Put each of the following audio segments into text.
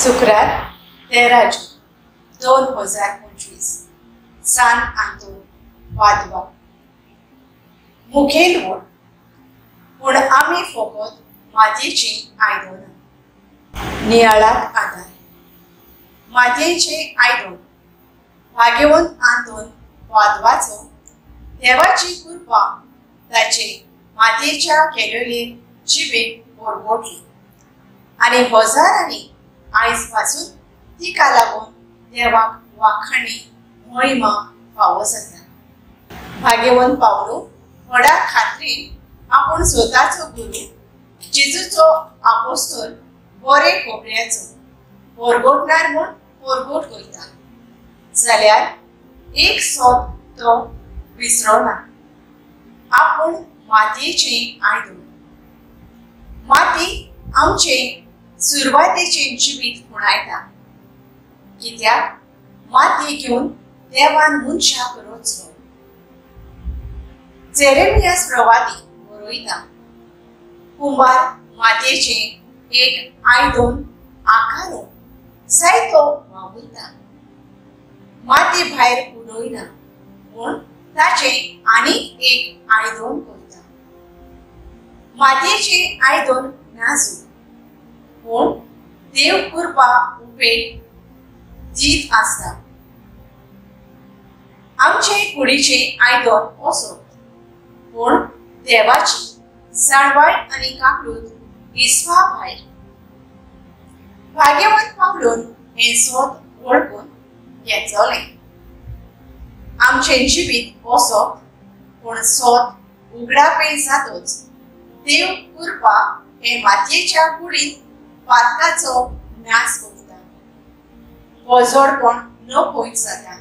शुक्रार 13 जून 2025 सान आंतोन वादवा मुखेल वोट. पूण आमी फकत मातयेचीं आयदनां. नियाळाक आदार. मातयेचें आयदन भाग्यवंत आंतोन वादवाचो देवाची कृपा ताचे मातयेच्या केलेले जिबेक बोरबोटली आनी हजारांनी आयज पासून तिका लागून देवाक वाखाणी महिमा फावो जाता. भाग्यवंत पावलो व्हडा खात्रीन आपूण स्वताचो गुरू जेजूचो आपोस्तोल बरे खोबऱ्याचो पोरगोटणार म्हूण पोरगोट करता जाल्यार एक सोत तो विसरना. आपूण मातयेचें आयदन. माती आमचें सुरवातेचें जिवीत खुणायता, कित्याक माती घेवन देवान मनशाक रचलो. जेरेमियास प्रवादी बरयता, कुंभार मातयेचें एक आयदन आकारून जायतो वावुरता, माती भायर उडयना पूण ताचें आनीक एक आयदन करता. मातयेचें आयदन नाजूक पूण देव कृपा उपेग दीत आसता. आमचे कुडीचें आयदन असो पूण देवाची जाणवाय आनी काकूळट विसवा भायर. भाग्यवंत पावलून हें सोद वळखून घेतलें. आमचें जिवीत असो पूण सोद उगडापे जातच देव कृपा हे मातयेच्या कुडींत पातकाचो नाश करता, पोजोडपण न पयस जाता,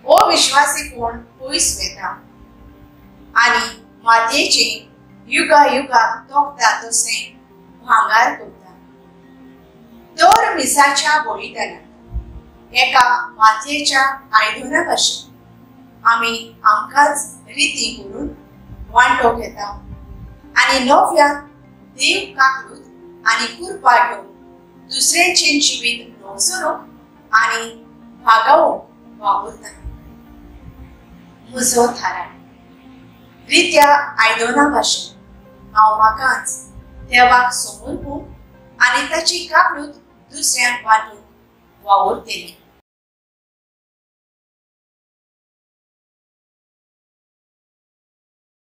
अविश्वासीपण पयस वता आनी मातयेचें युगा युगाक तोखता तशें भांगार करता. दर मिसाच्या बलिदानाक एका मातयेच्या आयदना भाशेन आमी आमकांच रिती करून वांटो घेता आनी नव्यान देव काकूळट आनी कृपा घेवन दुसऱ्यांचें जिवीत नवसरूंक आनी भागावंक वावुरता. म्हजो थाराय. रित्या आयदना भाशेन हांव म्हाकाच देवाक समर्पूंक आनी ताची काकूळट दुसऱ्यांक वांटूंक वावुरतलें.